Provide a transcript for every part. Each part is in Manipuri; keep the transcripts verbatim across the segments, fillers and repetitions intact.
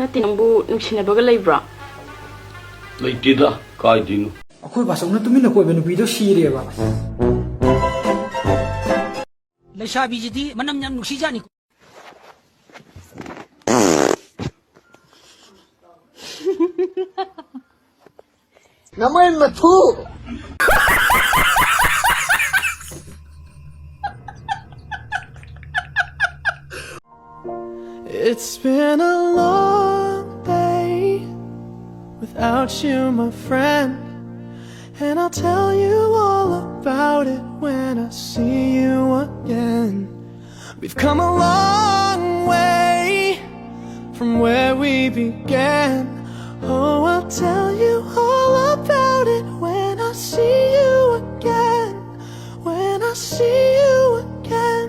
ꯅꯠꯇꯦ, ꯅꯪꯕꯨ ꯅꯨꯡꯁꯤꯅꯕꯒ ꯂꯩꯕ꯭ꯔꯣ? ꯂꯩꯇꯦꯗ, ꯀꯥꯏꯗꯩꯅꯣ? ꯑꯩꯈꯣꯏ ꯕꯥꯆꯧꯅ ꯇꯨꯃꯤꯟꯅ ꯀꯣꯏꯕ ꯅꯨꯄꯤꯗꯣ ꯁꯤꯔꯦꯕ꯫ ꯂꯩꯁꯥꯕꯤꯁꯤꯗꯤ ꯃꯅꯝ ꯌꯥꯝ ꯅꯨꯡꯁꯤꯖꯥꯠꯅꯤ꯫ ꯅꯃꯩ ꯃꯊꯨ! It's been a long day without you, my friend. And I'll tell you all about it when I see you again. We've come a long way from where we began. Oh, I'll tell you all about it when I see you again. When I see you again.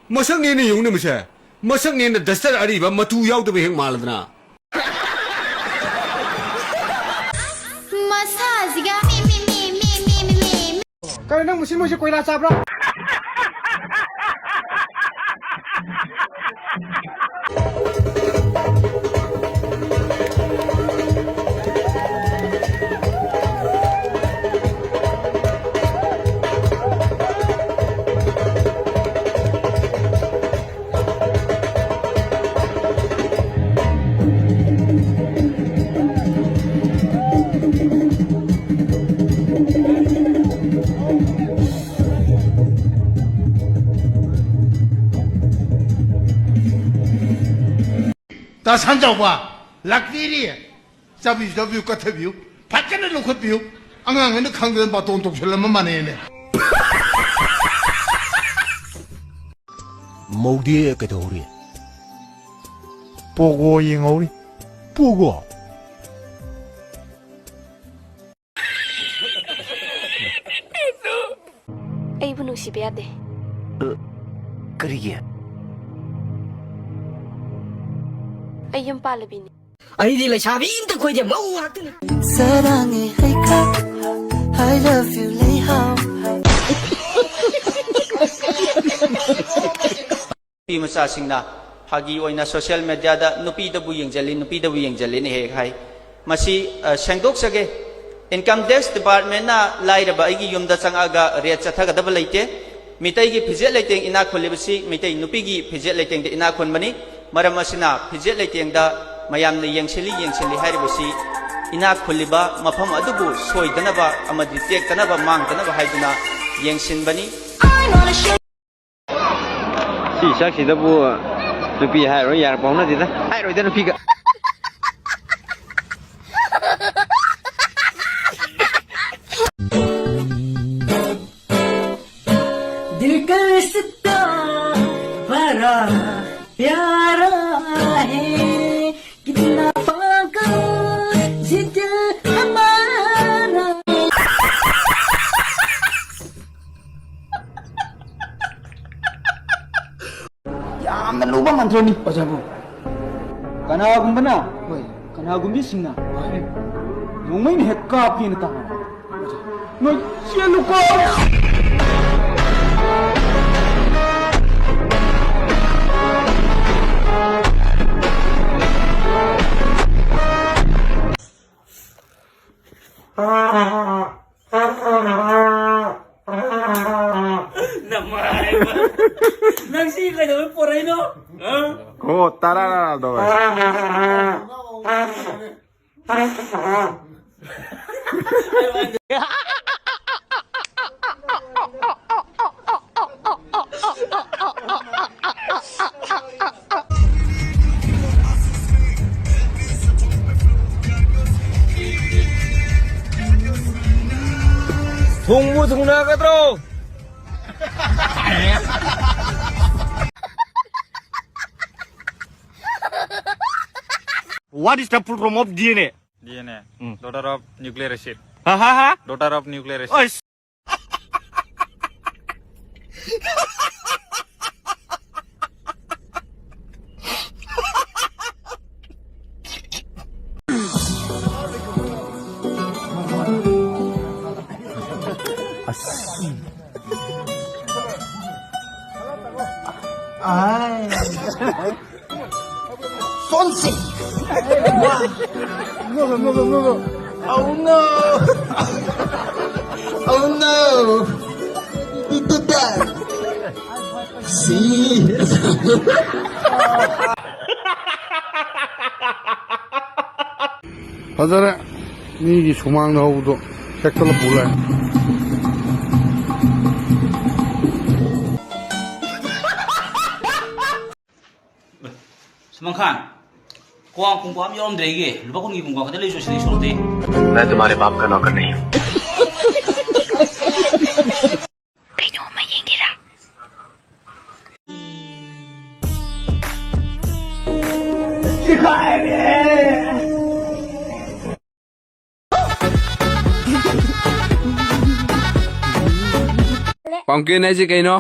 ꯃꯁꯛꯅꯦꯅ ꯌꯦꯡꯉꯨꯅꯦ ꯃꯁꯦ꯫ ꯃꯁꯛꯅꯦꯅ duster ꯑꯔꯤꯕ ꯃꯇꯨ ꯌꯥꯎꯗꯕ ꯍꯦꯛ ꯃꯥꯜꯂꯗꯅ꯫ ꯃꯁꯥꯁꯤꯒ ꯃꯤ, ꯃꯤ, ꯃꯤ꯫ ꯀꯩꯅꯣ ꯅꯪ ꯃꯨꯁꯂꯤꯝ ꯑꯣꯏꯁꯦ ꯀꯣꯏꯂꯥ ꯆꯥꯕ꯭ꯔꯣ? ꯇꯥ ꯁꯟꯖꯥꯎꯕ, ꯂꯥꯛꯄꯤꯔꯤ꯫ ꯆꯥꯕꯤꯌꯨ, ꯆꯥꯕꯤꯌꯨ, ꯀꯠꯊꯕꯤꯌꯨ꯫ ꯐꯖꯅ ꯂꯧꯈꯠꯄꯤꯌꯨ꯫ ꯑꯉꯥꯡ ꯑꯩꯅ ꯈꯪꯗꯅ ꯕꯥꯇꯣꯟ ꯇꯧꯁꯜꯂꯝꯕ ꯃꯥꯟꯅꯩꯅꯦ꯫ ꯃꯧꯗꯤ ꯀꯩꯗꯧꯔꯤ? ꯄꯣꯒꯣ ꯌꯦꯡꯍꯧꯔꯤ꯫ ꯄꯣꯒꯣ꯫ ꯑꯩꯕꯨ ꯅꯨꯡꯁꯤꯕ ꯌꯥꯗꯦ꯫ ꯀꯔꯤꯒꯤ? ꯑꯩ ꯌꯨꯝ ꯄꯥꯜꯂꯕꯤꯅꯤ꯫ ꯑꯩꯗꯤ ꯂꯩꯁꯥꯕꯤ ꯑꯝꯇ ꯀꯣꯏꯗꯦ, ꯃꯧ ꯉꯥꯛꯇꯅꯤ꯫ ꯆꯔꯥꯡꯉꯦ ꯍꯩꯈꯥ, I love you ꯂꯩꯍꯥꯎ꯫ ꯅꯨꯄꯤ ꯃꯆꯥꯁꯤꯡꯅ ꯐꯥꯒꯤ ꯑꯣꯏꯅ social media ꯗ "ꯅꯨꯄꯤꯗꯕꯨ ꯌꯦꯡꯁꯤꯜꯂꯤ, ꯅꯨꯄꯤꯗꯕꯨ ꯌꯦꯡꯁꯤꯜꯂꯤꯅ" ꯍꯦꯛ ꯍꯥꯏ꯫ ꯃꯁꯤ, ꯑ, ꯁꯦꯡꯗꯣꯛꯆꯒꯦ꯫ Income Tax Department ꯅ ꯂꯥꯏꯔꯕ ꯑꯩꯒꯤ ꯌꯨꯝꯗ ꯆꯪꯉꯛꯑꯒ raid ꯆꯠꯊꯒꯗꯕ ꯂꯩꯇꯦ꯫ ꯃꯤꯇꯩꯒꯤ ꯐꯤꯖꯦꯠ ꯂꯩꯇꯦꯡ ꯏꯅꯥꯛ ꯈꯨꯜꯂꯤꯕꯁꯤ ꯃꯤꯇꯩ ꯅꯨꯄꯤꯒꯤ ꯐꯤꯖꯦꯠ ꯂꯩꯇꯦꯡꯗ ꯏꯅꯥꯛ ꯈꯨꯟꯕꯅꯤ꯫ ꯃꯔꯝ ꯑꯁꯤꯅ ꯐꯤꯖꯦꯠ ꯂꯩꯇꯦꯡꯗ ꯃꯌꯥꯝꯅ "ꯌꯦꯡꯁꯤꯜꯂꯤ, ꯌꯦꯡꯁꯤꯜꯂꯤ" ꯍꯥꯏꯔꯤꯕꯁꯤ ꯏꯅꯥꯛ ꯈꯨꯜꯂꯤꯕ ꯃꯐꯝ ꯑꯗꯨꯕꯨ ꯁꯣꯏꯗꯅꯕ ꯑꯃꯗꯤ ꯇꯦꯛꯇꯅꯕ, ꯃꯥꯡꯗꯅꯕ ꯍꯥꯏꯗꯨꯅ ꯌꯦꯡꯁꯤꯟꯕꯅꯤ꯫ ꯁꯤ ꯁꯛꯁꯤꯗꯕꯨ ꯅꯨꯄꯤ ꯍꯥꯏꯔꯣꯏ, ꯌꯥꯔꯛꯄ ꯍꯧꯅꯗꯦꯗ꯫ ꯍꯥꯏꯔꯣꯏꯗ ꯅꯨꯄꯤꯒ꯫ दिल का रिश्ता बड़ा प्यारा है, कितना पागल ये दिल हमारा। ꯌꯥꯝꯅ ꯂꯨꯕ ꯃꯟꯇ꯭ꯔꯅꯤ, ꯑꯣꯖꯥꯕꯨ꯫ ꯀꯅꯥꯒꯨꯝꯕꯅ, ꯍꯣꯏ, ꯀꯅꯥꯒꯨꯝꯕꯤꯁꯤꯡꯅ, ꯍꯣꯏ, ꯅꯣꯡꯃꯩꯅ ꯍꯦꯛ ꯀꯥꯞꯀꯦꯅ ꯇꯥꯔꯕ, ꯑꯣꯖꯥ, ꯅꯣꯏ ꯆꯦꯜꯂꯨꯀꯣ! ꯅꯃꯥꯏ꯫ ꯅꯪ ꯁꯤ ꯀꯩꯗꯧꯕꯩ ꯄꯣꯔꯛꯏꯅꯣ? ꯍꯥ? ꯀꯣ ꯇꯔꯥꯔꯥ ꯇꯧꯋꯦ꯫ ꯊꯨꯡꯕꯨ ꯊꯨꯡꯅꯒꯗ꯭ꯔꯣ? What is the full form of D N A? D N A. Hmm. Daughter of nuclear acid. Ha ha ha. Daughter of nuclear acid. Oh, Ay. Fonse. No, no, no, no, no. Oh no. Oh no. He did that. See. ꯐꯖꯔꯦ꯫ ꯃꯤꯒꯤ ꯁꯨꯃꯥꯡꯗ ꯍꯧꯕꯗꯣ ꯍꯦꯛꯇꯠꯂ ꯄꯨ ꯂꯥꯛꯑꯦ꯫ ꯁꯨꯃꯟ ꯈꯥꯟ, ꯀ꯭ꯋꯥ ꯀꯨꯝꯕ ꯑꯃ ꯌꯥꯎꯔꯝꯗ꯭ꯔꯦ ꯑꯩꯒꯤ꯫ ꯂꯨꯄꯥ ꯀꯨꯟꯒꯤ ꯀꯨꯝꯕ ꯈꯛꯇ ꯂꯩꯁꯨ ꯁꯤꯗꯩ ꯁꯣꯔꯣꯛꯇꯩ꯫ मैं तुम्हारे बाप का नौकर नहीं हूँ। ꯀꯩꯅꯣꯝꯃ ꯌꯦꯡꯒꯦꯔꯥ? Pumpkin ꯍꯥꯏꯁꯦ ꯀꯩꯅꯣ?